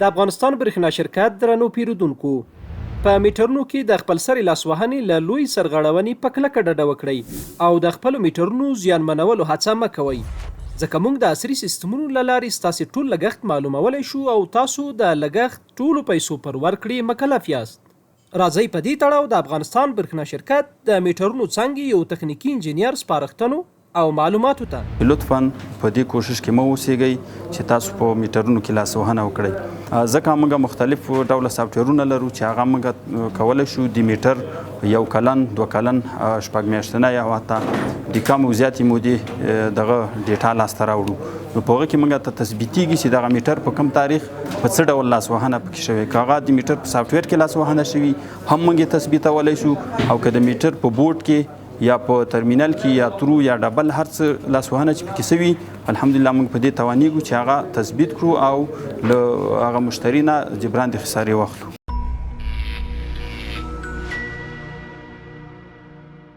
د افغانستان برښنا شرکت درنو پیرودونکو! په میټرونو کې د خپلسرې لاسوهنې له لوی سرغړونې په کلکه ډډه وکړئ او د خپلو میټرونو زیانمنولو هڅه مه کوئ، ځکه موږ د عصري سیستمونو له لارې ستاسې ټول لګښت معلومولی شو او تاسو د لګښت ټولو پیسو پر ورکړې مکلف یاست. راځئ په دې تړاو د افغانستان برښنا شرکت د میټرونو څانګې یو تخنیکي انجنیر سپارښتنو او معلوماتو ته. لطفاً په دې کوشش کې مه اوسیږئ چې تاسو په میټرونو کې لاسوهنه وکړئ، ځکه موږ مختلف ډوله سافټویرونه لرو چې هغه موږ کولی شو د میټر یو کلن، دوه کلن، شپږ میاشتنی او حتی د کم او زیاتې مودې دغه ډیټا لاسته راوړو. نو په هغه کې موږ ته تثبیتیږي چې دغه میټر په کوم تاریخ په څه ډول لاسوهنه پکې شوې. که هغه د میټر په سافټویر کې لاسوهنه شوي هم موږ یې تثبیتولی شو، او که د میټر په بورډ کې یا په ترمینل کې یا ترو یا ډبل هر څه لاسوهنه چې پکې سوي، الحمدلله موږ په دې توانیږو چې هغه تثبیت کړو او له هغه مشتری نه جبران د خسارې واخلو.